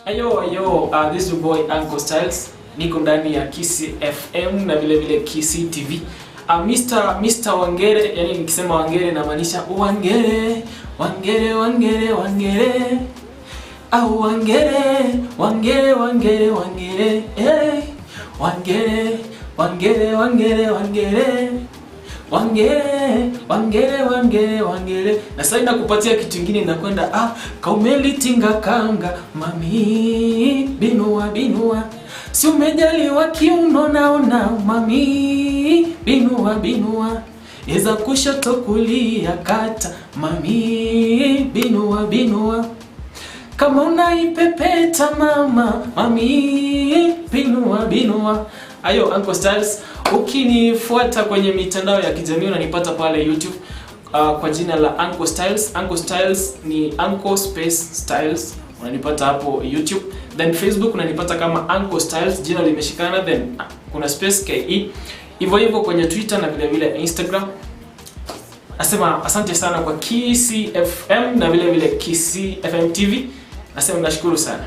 Ayo ayo, this is your boy Uncle Styles. Niko ndani ya Kisii FM na vile vile Kisii TV. Mr. Wangere, yani nikisema Wangere namaanisha Wangere, Wangere, Wangere, Wangere. Au Wangere, Wangere, Wangere, Wangere, hey. Wangere, Wangere, Wangere, Wangere. Wangere, Wangere, Wangere, Wangere. Na sasa inakupatia kitu kingine inakwenda, ah, kaumelitinga kanga mami binua binua, si umejaliwa kiuno naona mami binua binua, eza kushoto kulia kata mami binua binua, kama unaipepeta mama mami binua binua. Ayo, Uncle Styles, ukinifuata kwenye mitandao ya kijamii unanipata pale YouTube kwa jina la Uncle Styles. Uncle Styles ni Uncle Space Styles, unanipata hapo YouTube. Then Facebook unanipata kama Uncle Styles, jina limeshikana, then kuna space KE. Hivyo hivyo kwenye Twitter na vile vile Instagram. Nasema asante sana kwa Kisii FM na vile vile Kisii FM TV. Nasema nashukuru sana.